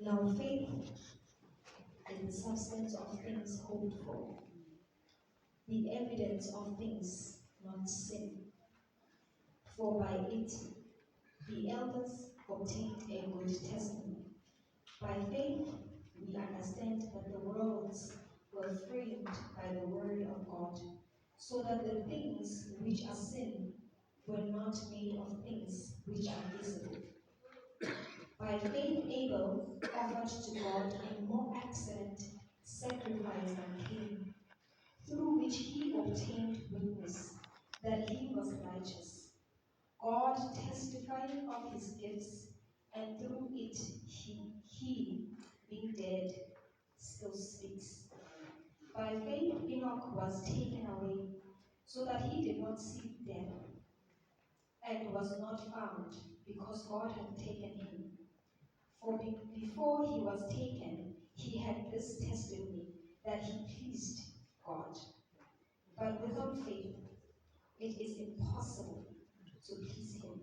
Now faith is the substance of things hoped for, the evidence of things not seen. For by it the elders obtained a good testimony. By faith we understand that the worlds were framed by the word of God, so that the things which are seen were not made of things which are visible. By faith Abel offered to God a more excellent sacrifice than Cain, through which he obtained witness that he was righteous, God testifying of his gifts, and through it he, being dead, still speaks. By faith Enoch was taken away, so that he did not see death, and was not found, because God had taken him. For before he was taken, he had this testimony, that he pleased God. But without faith, it is impossible to please him.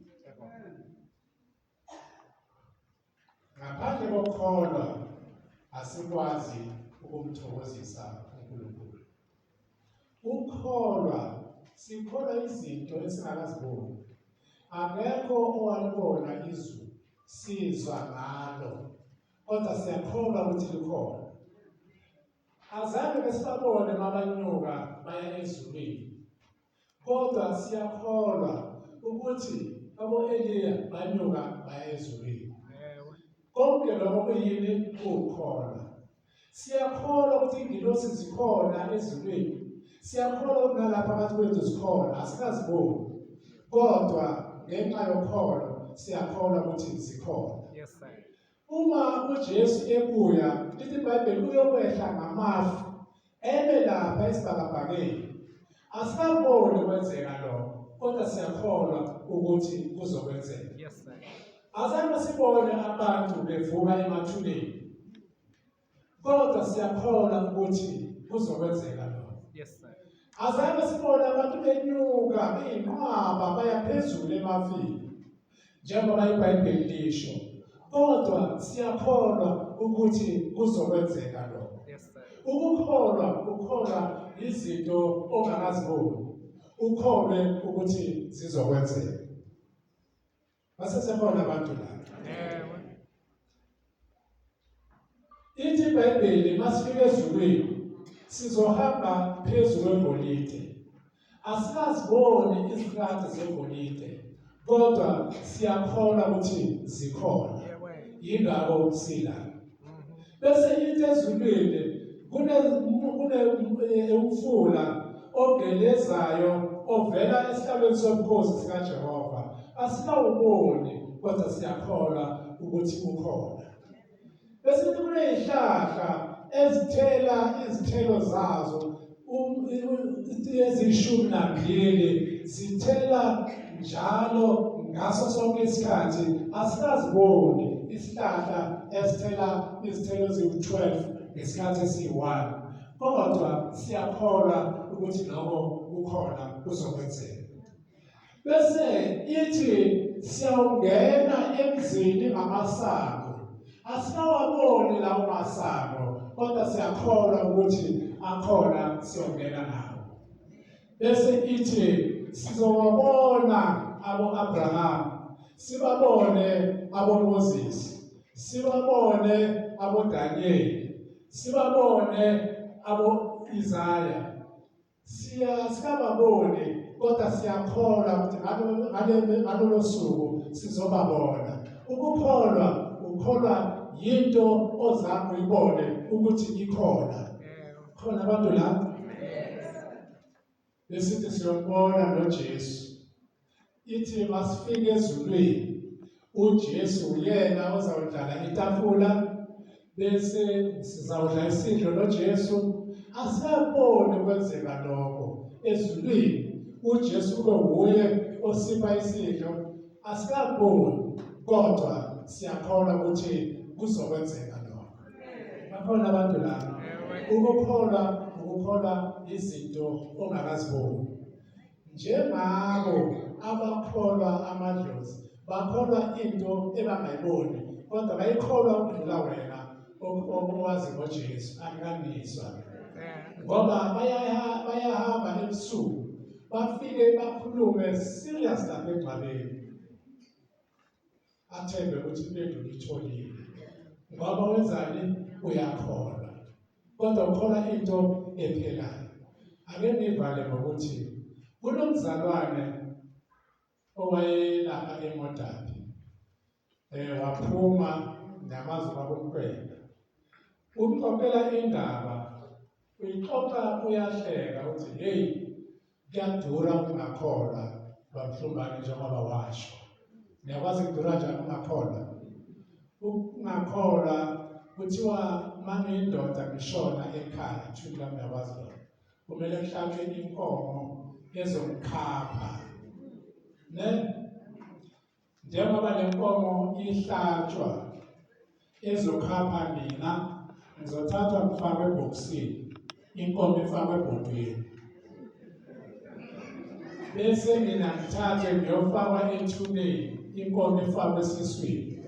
Ngaphandle kokukholwa asikwazi ukumthokozisa uNkulunkulu. Ukukholwa, sikholwa izinto esingakaziboni. Akekho owalibona izulu, sizwa ngalo, kodwa siyakholwa ukuthi likhona. Azange besibabone mabanyuka baya ezulwini, kodwa siyakholwa ukuthi abo-Eliya banyuka baya ezulwini. Konke lokho kuyini? Ukukholwa. Siyakholwa ukuthi ingilosi zikhona ezulwini. Siyakholwa ukuthi nalapha phakathi kwethu zikhona, asikaziboni, kodwa ngenxa yokholo siyakholwa ukuthi zikhona. Yes, sir. Uma uJesu ebuya, lithi iBhayibheli uyokwehla ngamafu eme lapha esibhakabhakeni. Asikaboni kwenzeka lokho, kodwa siyakholwa ukuthi kuzokwenzeka. Yes, sir. Azange sibone abantu bevuka emathuneni, kodwa siyakholwa ukuthi kuzokwenzeka lokho. Yes, sir. Azange sibone abantu benyuka beyinqwaba baya phezulu emafini, njengoba iBhayibheli lisho, kodwa siyakholwa ukuthi kuzokwenzeka lokho. Yes, sir. Ukukholwa, ukholwa izinto ongakaziboni, ukholwe ukuthi zizokwenzeka. Basesekhona abantu la? Ewe. Ithi iBhayibheli masifika ezulwini sizohamba phezu kwegolide. Asikaziboni izihlahla zegolide, kodwa siyakholwa ukuthi zikhona. Ewe. Yingakho sila. Bese ithi ezulwini kune kune umfula ogelezayo ovela esihlalweni sobukhosi sikaJehova. Asikawuboni, kodwa siyakholwa ukuthi ukhona. Bese kuthi kunezihlahla ezithela izithelo zazo eziyishumi nambili, zithela njalo ngaso sonke isikhathi. Asikaziboni isihlahla esithela izithelo eziwu-12 ngesikhathi esiyi-1, kodwa siyakholwa ukuthi lokho kukhona, kuzokwenzeka. Bese ithi siyawungena emzini ngamasango. Asikawaboni lawo masango, kodwa siyakholwa ukuthi akhona, siyongena nawo. Bese ithi sizowabona abo-Abraham, sibabone abo-Moses, sibabone abo-Daniel, sibabone abo-Isaya. Siya sikababoni, kodwa siyakholwa ukuthi ngalolo suku sizobabona. Ukukholwa, ukholwa yinto ozange uyibone ukuthi ikhona. Ewe. Khona abantu la? Besithi siyombona noJesu. Ithi masifike ezulwini, uJesu uyena ozawudlala itafula, bese sizawudla isidlo noJesu. Asiyaboni kwenzeka lokho ezulwini, uJesu kube wuye osipha isidlo. Asikaboni, kodwa siyakholwa ukuthi kuzokwenzeka lokho. Bakhona abantu la? Ukukholwa, ukukholwa izinto ongakaziboni. Njengabo abakholwa amadlozi, bakholwa into ebangayiboni, kodwa bayikholwa ukudlula wena. Owazi ngoJesu akangiswa ngoba bayahamba ebusuku bafike bakhulume serious lapha engcwabeni, athembe ukuthi impendulo itholile ngoba wenzani, uyakholwa, kodwa ukholwa into ephelayo. Ake ngivale ngokuthi kunomzalwane owayelapha eModabi, waphuma namazi babomkwena, umxoxela indaba, uyixoxa uyahleka, uthi hey, kuyadura ukungakholwa bamhlumbane njengoba washo. Niyakwazi kudura njani ukungakholwa? Ukungakholwa kuthiwa mangiyindoda ngishona ekhaya, thuli lami uyakwazi lokho, kumele kuhlatshwe inkomo ezomkhapha ne njengoba le nkomo ihlatshwa ezokhapha mina ngizothathwa ngifakwe ebhokisini, inkomo ifakwe ebhodweni, bese mina ngithathe ngiyofakwa ethuneni, inkomo ifakwe esiswini,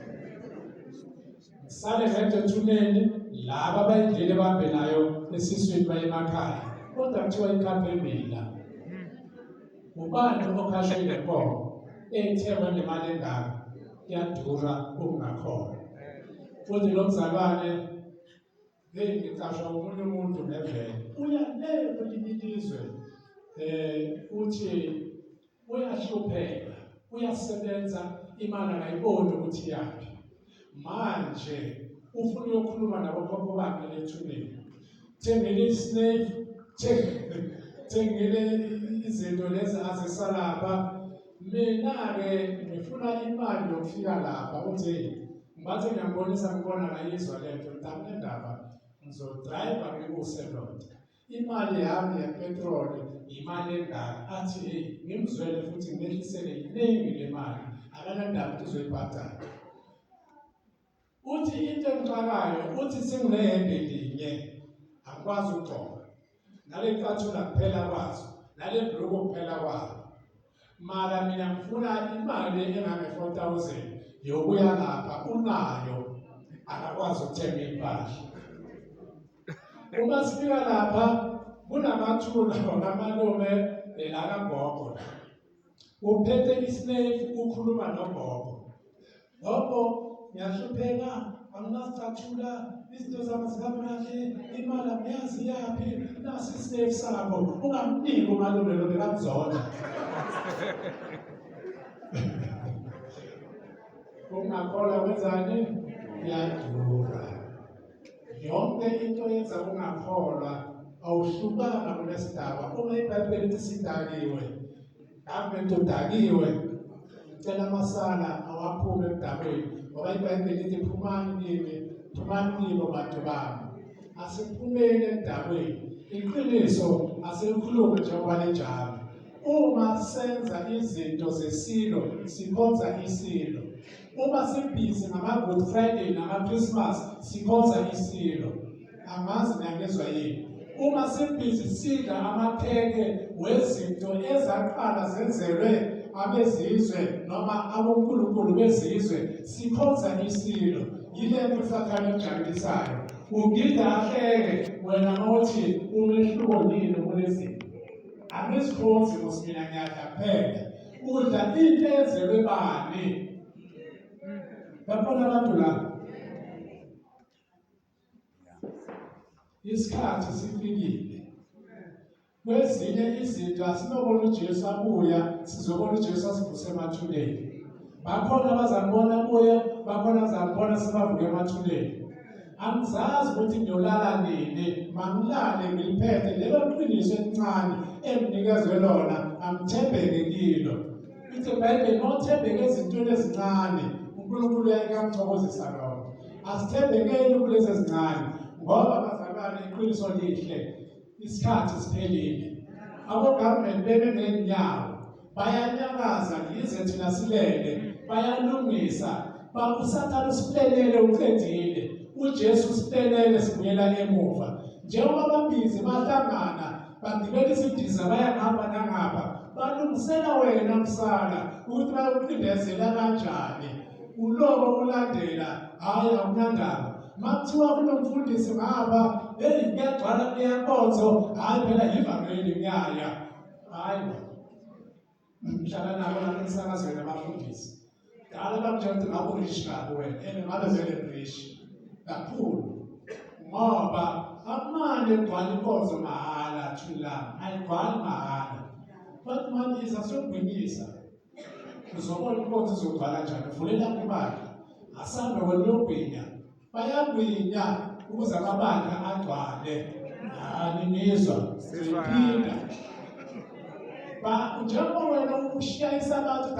ngisale ngedwa ethuneni, laba abayidlile bahambe nayo esiswini baye emakhaya, kodwa kuthiwa ikhaphe mina. Ubani okhashwe lenkomo ethengwe ngemali engaka? Kuyadura ukungakholwa. Futhi lo mzalwane, hey, ngicashwa omunye umuntu ngevele uya le kwelinye ilizwe, uthi uyahlupheka, uyasebenza, imali akayiboni ukuthi iyaphi. Manje ufuna uyokhuluma nabokhokho bakhe lethuneni, thengile isnake, thengile izinto lezi azisalapha. Mina-ke ngifuna imali yokufika lapha. Uthi ngibathe ngiyambonisa, ngibona ngayizwa lento ntamnendaba, ngizodrayiva ngikuse ndoda, imali yami yepetroli imali engaka. Athi hey, ngimzwele futhi ngimehlisele iningi le mali, akanandaba ukuthi uzoyibhadala. Uthi into engixakayo, uthi senginehembe linye angikwazi ukugcoka, nale cathula kuphela kwazo, nale bhuluko kuphela kwazo, mara mina ngifuna imali engange-4,000 yokuya lapha. Unayo, akakwazi ukuthenga iy'mpahla. Uma sifika lapha kunamathuna wakamalume nelakagogo, uphethe isnefu, ukhuluma nogogo. Gogo, ngiyahlupheka, anginasicathula, izinto zami zihamba kahle, imali angiyazi iyaphi, nasi isnefu sakho. Ungamniki umalume lo, bekamzonda. Ukungakholwa kwenzani? Kuyadura. Yonke into yenza ungakholwa, awuhlukanga kunesidakwa. Uma iBhayibheli lithi sidakiwe, government udakiwe, ngicela amasala awaphume emdakweni, ngoba iBhayibheli lithi phumani kimi, phumani kibo bantu bami. Asiphumeni emdakweni, iqiniso asilikhulume njengoba linjalo. Uma senza izinto zesilo, sikhonza isilo. Uma sibhizi ngama-Good Friday nama-Christmas, sikhonza isilo. Angazi niyangizwa yini. Uma sibhizi sidla amakhekhe wezinto ezaqala zenzelwe abezizwe noma abonkulunkulu bezizwe, sikhonza isilo. Yile nto uSathane emjabulisayo, ugida ahleke wena mawuthi umehluko yini kulezinto. Angizikhonzi mos, mina ngiyadla kuphela. Udla into eyenzelwe bani? Bakhona abantu la. Isikhathi sifikile kwezinye izinto asinobona uJesu abuya, sizobona uJesu asivuse emathuneni. Bakhona abazambona abuya, bakhona abazambona sibavuke emathuneni. Angizazi ukuthi ngiyolala nini, mangilale ngiliphethe lelo qiniso elincane enginikezwe lona, angithembeke kilo. Ithi iBhayibheli, mawuthembeke ezintweni ezincane, uNkulunkulu uyayikakuthokozisa lokho. Asithembekeni kulezi ezincane, ngoba bazalwane iqiniso lihle, isikhathi siphelile. Abo-government beme ngeenyawo, bayanyakaza yize thina silele, bayalungisa. USathane usiphelele, uqedile. UJesu usiphelele, sibuyela emuva. Njengoba babhizi bahlangana bagibela izindiza baya ngapha nangapha, balungisela wena msana ukuthi bayokucindezela kanjani. Uloko ulandela, hhayi, akunandaba. Uma kuthiwa kunomfundisi ngapha, heyi kuyagcwala kuleya nkonzo, hhayi phela yivangeli ngiyaya. Hhayi bo. Ngihlala nabo lapha emsakazweni abafundisi. Dala bakutshela ukuthi ngabe urish kabi wena and ngabe vele rich kakhulu. Ngoba akumane kugcwala inkonzo mahhala thula, ayigcwali mahhala. But manje iza siyogwinyisa. Uzobona inkonzo izogcwala kanjani. Vulela ibandla. Asambe wena uyogwinya. Bayagwinya ukuze amabandla agcwale. Aningizwa. Siphinda. Ba njengoba wena ushiya isabatha.